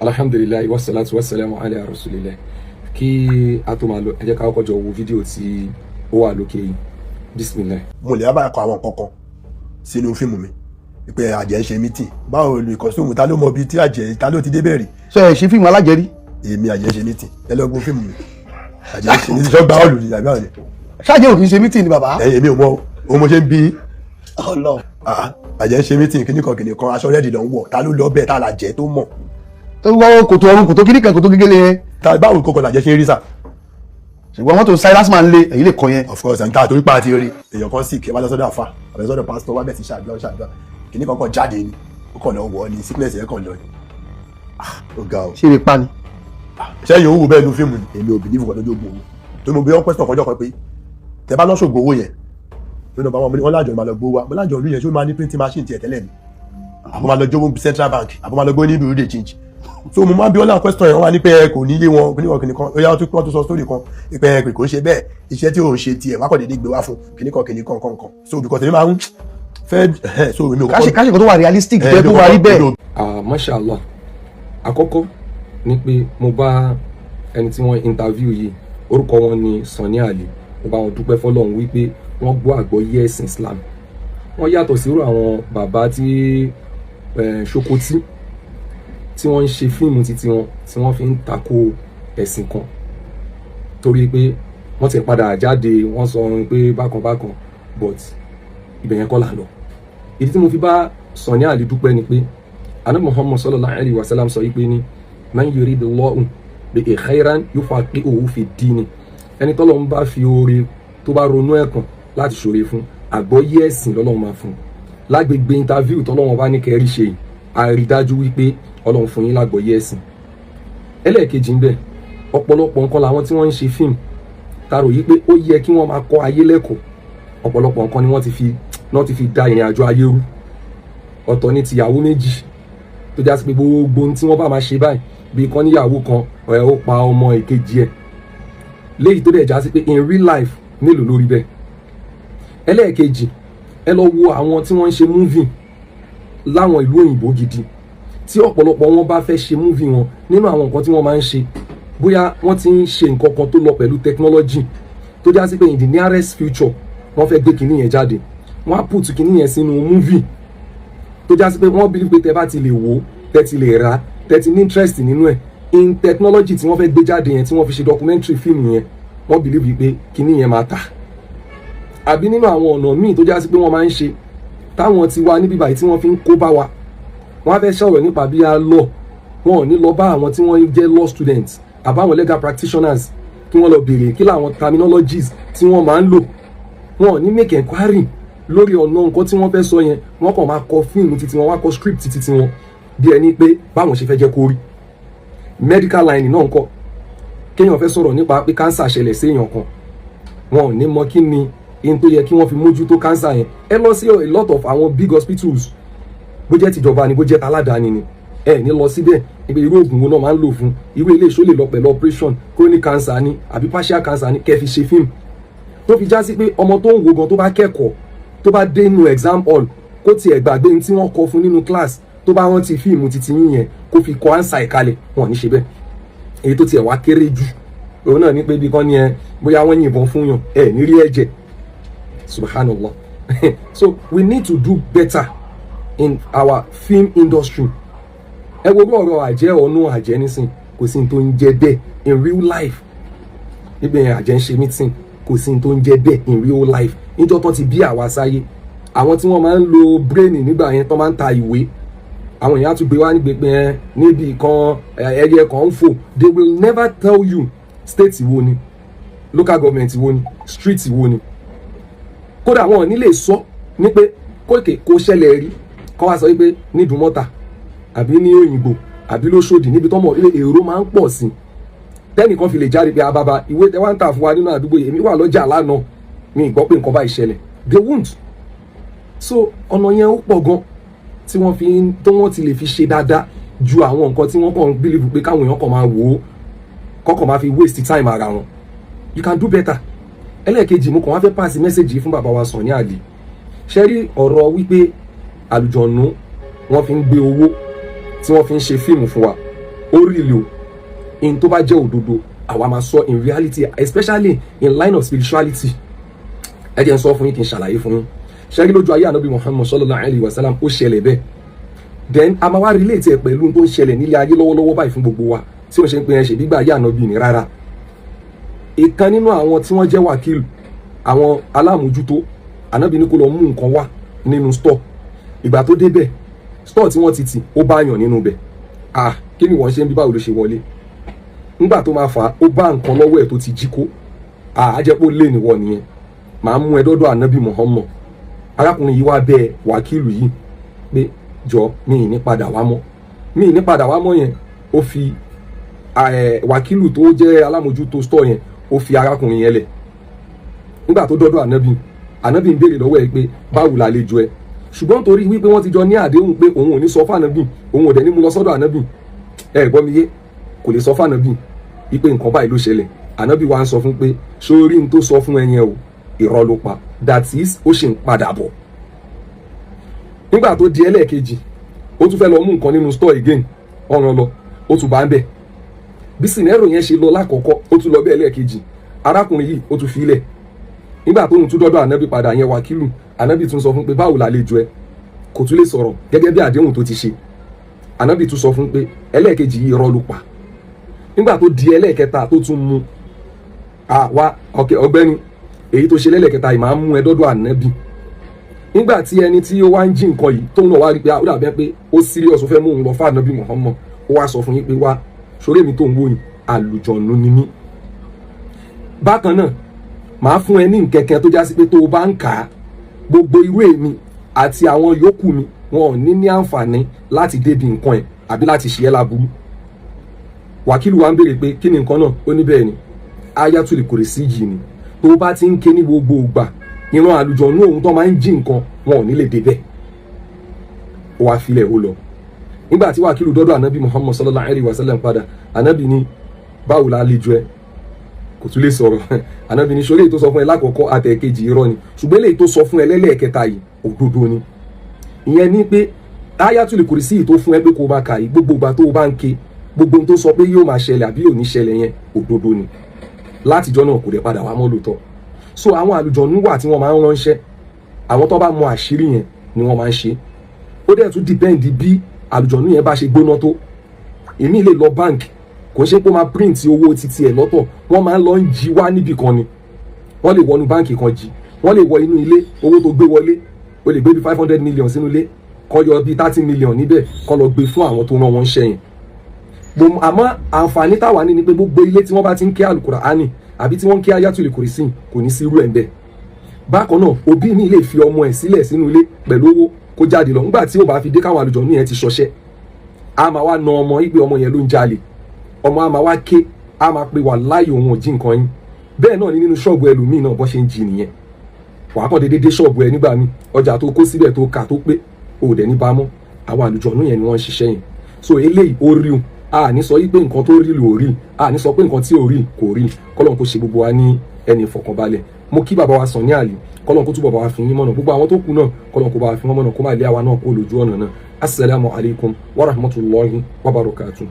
Alhamdulillahi wassalatu wassalamu ala rasulillah. Kí a tó máa lọ, ẹ jẹ́ ká kọ́kọ́ jọ wo fídíò tí ó wà lókè yìí. Bismillah. Mo lè bá kọ àwọn kankan sínú fíìmù mi pé àjẹ́ ń ṣe meeting. Báwo ni costume? Ta ló mọ ibi tí àjẹ́, ta ló ti débẹ̀ rí? Sọ ẹ ṣe fíìmù alájẹrí? Èmi, àjẹ́ ń ṣe meeting? Ẹ lọ gbọ́ fíìmù mi, àjẹ́ ń ṣe meeting. Sọ́gbà ọ̀lù ni àbí àwọn ni? Ṣáàjẹ́ ò kì í ṣe meeting ni, bàbá? Ẹ èmi ò mọ o, mo ṣe ń bí. Ọlọ. Ah, àjẹ́ ń ṣe meeting, kíní kan kíní kan, aṣọ red ló ń wọ̀. Ta ló lọ bẹ́ẹ̀? Ta là jẹ́ tó mọ̀? Tó wọ́ kòtò ọrùn, kòtò kíní kan, kòtò gégélé yẹn. Ta báwo kókò làjẹ́ ṣe ń rí sà? Ṣùgbọ́n mọ́tò Silas máa ń lé, èyí lè kọ yẹn. Of course, nta torí pa àti rí èèyàn kan sick, ẹ bá lọ sọ́dọ̀ àfa àbẹ sọ́dọ̀ pastor, wá bẹ̀ sí ṣàdúrà ṣàdúrà, kíní kan kàn jáde ni, ó kàn lọ wọ̀ ni, sickness yẹn kàn lọ ni. Ah, ó ga o. Ṣe lè pa ni? Sẹ́yìn owó bẹ́ẹ̀ nu fíìmù ni. Èmi ò believe kan lójú ogun owó tó mo bí wọ́n question kọjọ́ kan pé tẹ bá lọ́sọ̀gbọ̀ owó yẹn lónà bá wọn, wọn lájọ máa lọ gbówó wa. Mo lájọ ìlú yẹn, ṣó máa ní printing machine tiẹ̀ tẹ́lẹ̀ ni, àbó máa lọ jówó central bank, àbó máa lọ gbó ní bureau de change? So mo máa bí wọn láwọn question yẹn, wọn wá ní pé ẹ kò ní yé wọn, kíní kan kíní kan. Ó yá, wọ́n tún sọ story kan pé ẹ kò ń ṣe bẹ́ẹ̀, iṣẹ́ tí òun ṣe tiẹ̀ wá kọ̀ déédéé gbé wá fún kíní kan kíní kan kan kan. So because èmi máa ń fẹ́, so èmi ò káṣe káṣe kan tó wà realistic tó yẹ kó wà rí bẹ́ẹ̀. Ah, mashallah. Àkọ́kọ́ ni pé mo bá ẹni tí wọ́n interview yìí, orúkọ wọn ni Sunny Ali, mo bá wọn dúpẹ́ fọlọ́run wípé wọ́n gbọ́ àgbọ́yé ẹ̀sìn Islam. Wọ́n yàtọ̀ sí irú àwọn bàbá tí Ṣokotí tí wọ́n ń ṣe fíìmù títí wọn tí wọ́n fi ń tako ẹ̀sìn kan, torí pé wọ́n ti padà jáde, wọ́n sọ pé bákan bákan, but ibẹ̀ yẹn kọ́ là ń lọ. Ìdí tí mo fi bá Sunny Ali dúpẹ́ ni pé Anabi Muhammad sallallahu alayhi wa sallam sọ yìí pé ní man yuridillahu bihi khairan yufaqihuhu fi ddini. Ẹni tọ́lọ́run bá fi oore tó bá ronú ẹ̀kàn láti ṣoore fún, àgbọ́yé ẹ̀sìn lọ́lọ́run máa fún. Lágbègbè interview tọ́lọ́run bá ní kẹrí ṣe yìí, àrídájú wípé Ọlọ́run fún yín lágbọ́yé ẹ̀sìn. Ẹlẹ́ẹ̀kejì ń bẹ, ọ̀pọ̀lọpọ̀ nǹkan làwọn tí wọ́n ń ṣe fíìmù tarò yìí pé ó yẹ kí wọ́n máa kọ́ ayé lẹ́kọ̀ọ́. Ọ̀pọ̀lọpọ̀ nǹkan ni wọ́n ti fi da ìrìn àjò ayé rú. Ọ̀tọ̀ ní tìyàwó méjì tó já sí pé gbogbo ohun tí wọ́n bá máa ṣe báyìí, bí kan níyàwó kan ẹ̀, ó pa ọmọ ìkejì ẹ̀, léyìí tó dẹ̀ já sí pé in real life, mélòó lórí bẹ́ẹ̀? Ẹlẹ́ẹ̀kejì, ẹ lọ wo àwọn tí wọ́n ń ṣe movie láwọn ìlú òyìnbó gidi. Tí ọ̀pọ̀lọpọ̀ wọn bá fẹ́ ṣe movie wọn, nínú àwọn nǹkan tí wọ́n máa ń ṣe, bóyá wọ́n ti ń ṣe nǹkan kan tó lọ pẹ̀lú technology tó já sí pé in the nearest future wọ́n fẹ́ gbé kinní yẹn jáde, wọ́n á put kinní yẹn sínú movie tó já sí pé wọ́n believe pé tẹ́ bá ti lè wò ó, tẹ́ ti lè rà, tẹ́ ti ní interest nínú ẹ̀, in technology tí wọ́n fẹ́ gbé jáde yẹn, tí wọ́n fi ṣe documentary film yẹn, wọ́n believe pé kinní yẹn máa tà. Àbí nínú àwọn ọ̀nà míì tó já sí pé wọ́n máa ń ṣe táwọn ti wá níbí báyìí tí wọ́n fi ń kó bá wa, wọ́n á fẹ́ sọ̀rọ̀ nípa bí a law, wọn ò ní lọ bá àwọn tí wọ́n jẹ́ law students àbáwọn legal practitioners kí wọ́n lọ béèrè kí làwọn terminologies tí wọ́n máa ń lò. Wọn ò ní make enquiry lórí ọ̀nà nǹkan tí wọ́n fẹ́ sọ yẹn. Wọ́n kàn máa kọ fíìmù títí wọn, wá kọ script títí wọn bí ẹni pé báwọn ṣe fẹ́ jẹ́ kó rí. Medical line náà ń kọ́, kéèyàn fẹ́ sọ̀rọ̀ nípa pé cancer ṣẹlẹ̀ sí èèyàn kan, wọn ò ní mọ kí ni in tó yẹ kí wọ́n fi mójútó cancer yẹn. Ẹ lọ sí a lot of àwọn big hospitals, bó jẹ́ tìjọba ni, bó jẹ́ taládàáni ni, ẹ ní lọ síbẹ̀ ibi irú oògùn wo náà máa ń lò fún irú ilé ìṣó lè lọ pẹ̀lú operation, chronic cancer ni àbí partial cancer ni, kẹ́ fi ṣe fíìmù tó fi já sí pé ọmọ tó ń wo gan, tó bá kẹ́kọ̀ọ́, tó bá dé inú exam hall, kó tiẹ̀ gbàgbé ní tí wọ́n kọ fún nínú class, tó bá rántí fíìmù titi yín yẹn, kó fi kọ answer ìkalẹ̀. Wọn ò ní ṣe bẹ́ẹ̀. Èyí tó tiẹ̀ wá kéré jù, òun náà ní pé bí kan ní ẹ bóyá wọ́n yìnbọn fún yàn, ẹ ní rí ẹ̀jẹ̀. Subhanallah. So we need to do better in our film industry. Ẹ wo bí ọ̀rọ̀ àjẹ́ ọ̀nù àjẹ́ nísìn, kò sí ní tó ń jẹ́ bẹ́ẹ̀ in real life. Níbi yẹn, àjẹ́ ń ṣe meeting, kò sí ní tó ń jẹ́ bẹ́ẹ̀ in real life. Níjọ́ tó ti bí àwa sáyé, àwọn tí wọ́n máa ń lo brain nígbà yẹn tó máa ń ta ìwé, àwọn èèyàn á tún gbé wá nígbè pé ẹ níbi kan, ẹyẹ kan ń fò. They will never tell you state wo ni, local government wo ni, street wo ni. Kódà wọn ò ní lè sọ ní pé kókè kó ṣẹlẹ̀ rí, kọ́ wá sọ wípé ní Ìdúmọ̀tà àbí ní Òyìnbó àbí lóṣòdì, níbi tọ́mọ̀ ilé èrò máa ń pọ̀ sí, tẹ́nìkan fi lè jáde pé ababa ìwé tẹ́ wá ń tà fún wa nínú àdúgbò yìí, èmi wà lọ́jà lánàá, mi gbọ́ pé nǹkan báyìí ṣẹlẹ̀. They won't. So ọ̀nà yẹn ó pọ̀ gan tí wọ́n fi tó wọ́n ti lè fi ṣe dáadáa ju àwọn nǹkan tí wọ́n kàn ń believe pé káwọn èèyàn kàn máa wò ó, kọ́kàn máa fi waste time ara wọn. You can do better. Ẹlẹ́ẹ̀kejì, mo kàn wá fẹ́ pass message yìí fún bàbá wa Sunny Ali. Ṣe rí ọ̀rọ̀ wípé àlùjọ̀nù wọ́n fi ń gbé owó tí wọ́n fi ń ṣe fíìmù fún wa. Ó rí ilé o. In tó bá jẹ́ òdodo, àwa máa sọ in reality, especially in line of spirituality. Ẹ jẹ́ n sọ fún yín, kí n ṣàlàyé fún yín. Ṣẹ́rí lójú ayé Ànábì Muhammad sallallahu alayhi wa sallam, ó ṣẹlẹ̀ bẹ́ẹ̀. Then a máa wá relate ẹ̀ pẹ̀lú tó ń ṣẹlẹ̀ nílé ayé lọ́wọ́lọ́wọ́ báyìí fún gbogbo wa, tí ó ṣe ń pè ẹ́ ṣe gbígbà ayé Ànábì ní rárá. Ìkan nínú àwọn tí wọ́n jẹ́ wákìlù, àwọn alámòjútó, Ànábì ní kó lọ mú nǹkan wá nínú store. Ìgbà tó débẹ̀, store tí wọ́n ti tì, ó bá yàn nínú bẹ̀. Ah, kí ni wọ́n ṣe ń bí? Báwo ló ṣe wọlé? Ńgbà tó máa fà á, ó bá nǹkan lọ́wọ́ ẹ̀ tó ti jí kó. Ah, á jẹ́ pé ó lé níwọ̀ nìyẹn, màá mú ẹ dọ́dọ̀ Ànábì Muhammad. Arákùnrin yìí wá bẹ wákìlù yìí pé, jọ, mi ì ní padà wá mọ́, mi ì ní padà wá mọ́ yẹn. Ó fi wákìlù tó jẹ́ alámòjútó store yẹn, ó fi arákùnrin yẹn lẹ̀. Nígbà tó dọ́dọ̀ Ànábì, Ànábì ń béèrè lọ́wọ́ ẹ pé, báwo la lè jọ ẹ? Ṣùgbọ́n torí wípé wọ́n ti jọ ní àdéhùn pé òun ò ní sọ fún Ànábì, òun ò dẹ̀ ní mú lọ sọ́dọ̀ Ànábì, ẹ gbọ́ mi yé, kò lè sọ fún Ànábì wípé nǹkan báyìí ló ṣẹlẹ̀. Ànábì wa ń sọ fún pé, sórí n tó sọ fún ẹ yẹn o, irọ́ ló pa. That is, ó ṣì ń padà bọ̀. Nígbà tó di ẹlẹ́ẹ̀kejì, ó tún fẹ́ lọ mú nǹkan nínú store again, ọ̀ràn lọ, ó tún bá ń bẹ̀. Bí scenario yẹn ṣe lọ lákọ̀ọ́kọ́, ó tún lọ bẹ́ẹ̀ lẹ́ẹ̀kejì, arákùnrin yìí, ó tún fi ilẹ̀. Nígbà tóun tún dọ́dọ̀ Ànábì padà yẹn, wákìlù, Ànábì tún sọ fún pé, báwo làlejò ẹ? Kò tún lè sọ̀rọ̀ gẹ́gẹ́ bí àdéhùn tó ti ṣe. Ànábì tún sọ fún pé ẹlẹ́ẹ̀kejì yìí, irọ́ ló pa. Nígbà tó di ẹlẹ́ẹ̀kẹta tó tún mú àwa, ọ̀kẹ́ ọ̀gbẹ́ni, èyí tó ṣe lẹ́lẹ́kẹta yìí, máa ń mú ẹ dọ́dọ̀ Ànábì. Nígbà tí ẹni tí ó wá ń jí nǹkan yìí, tóun náà wá rí pé ó dàbí pé ó serious, ó fẹ́ mú òun lọ fún Ànábì Muhammad, ó wá sọ fún yín pé, wá sórí èmi tó ń wò yìí, àlùjọ̀nù ni mí. Bákan náà, màá fún ẹ ní nkẹ̀kẹ́ tó já sí pé tó o bá ń kà á, gbogbo irú èmi àti àwọn yòókù mi, wọn ò ní ní àǹfààní láti débi nǹkan ẹ̀ àbí láti ṣe ẹ́ láburú. Wákìlù wa ń béèrè pé, kí ni nǹkan náà? Ó ní bẹ́ẹ̀ ni, Ayatul Kursi yìí ni. Tó o bá ti ń ké ní gbogbo ìgbà, ìran àlùjọ̀nú òun tó máa ń jí nǹkan, wọn ò ní lè débẹ̀. Ó wá filẹ̀, ó lọ. Nígbà tí wákìlù dọ́dọ̀ Ànábì Muhammad sallallahu alayhi wa sallam padà, Ànábì ní, báwo la lè jọ ẹ? Kò tún lè sọ̀rọ̀. Ànábì ní, sórí èyí tó sọ fún ẹ lákọ̀ọ́kọ́ àtẹ̀kejì, irọ́ ni, ṣùgbọ́n eléyìí tó sọ fún ẹ lẹ́lẹ́ẹ̀kẹta yìí, òdodo ni. Ìyẹn ní pé Ayatul Kursi yìí tó fún ẹ pé kó o máa kà yìí, gbogbo ìgbà tó o bá ń ké, gbogbo ohun tó sọ pé yóò máa ṣẹlẹ̀ àbí yóò ní ṣẹlẹ̀ yẹn, òdodo ni. Látijọ́ náà, kò dẹ̀ padà wá mọ́ lóòótọ́. So àwọn àlùjọ̀nú wà tí wọ́n máa ń ránṣẹ́. Àwọn tó bá mọ àṣírí yẹn ni wọ́n máa ń ṣe. Ó dẹ̀ tún depend bí àlùjọ̀nú yẹn bá ṣe gbóná tó. Èmi lè lọ bank, kò ń ṣe pé ó máa print owó títí ẹ̀ lọ́tọ̀, wọ́n máa ń lọ ń jí wá níbì kan ni. Wọ́n lè wọnú báǹkì kan jí, wọ́n lè wọ inú ilé, owó tó gbé wọlé, o lè gbé bí 500 million sínú ilé, kó yọ bí 30 million níbẹ̀, kó lọ gbé fún àwọn tó rán wọn ṣẹ́yìn. Àmọ́ àǹfààní táwa ní ni pé gbogbo ilé tí wọ́n bá ti ń ké Àlùkùránì àbí tí wọ́n ń ké Ayatul Kursi, kò ní sí irú ẹ̀ ń bẹ̀. Bákan náà, òbí mi lè fi ọmọ ẹ̀ sílẹ̀ sínú ilé pẹ̀lú owó, kó jáde lọ. Nígbà tí ó bá fi dé, káwọn àlùjọ̀nú yẹn ti ṣọṣẹ́, a máa wá na ọmọ yìí pé ọmọ yẹn ló ń jalè. Ọmọ a máa wá ké, a máa pe wà láàyè, òun ò jí nǹkan yín. Bẹ́ẹ̀ náà ni nínú ṣọ́ọ̀bù ẹlòmíì náà, bọ́ ṣe ń jí nìyẹn. Wàá kàn déédéé dé ṣọ́ọ̀bù ẹ nígbà míì, ọjà tó kó síbẹ̀ tó kà tó pé, ò dẹ̀ ní bámọ́. Àwọn àlùjọ̀nú yẹn ni wọ́n ń ṣiṣẹ́ yẹn. So eléyìí, ó rí o. A ní sọ yí pé nǹkan tó rí lò rí, a ní sọ pé nǹkan tí ò rí kò rí. Kọ́lọ́n kó ṣe gbogbo wa ní ẹni ìfọ̀kànbalẹ̀. Mo kí bàbá wa Sunny Adé, kọ́lọ́n kó túbọ̀ bá wa fi yín mọ̀nà. Gbogbo àwọn tó kù náà, kọ́lọ́n kó bá wa fi wọ́n mọ̀nà, kó má lé àwa náà kó lójú ọ̀nà náà. Assalamu alaikum wa rahmatulahi wa barakatuh.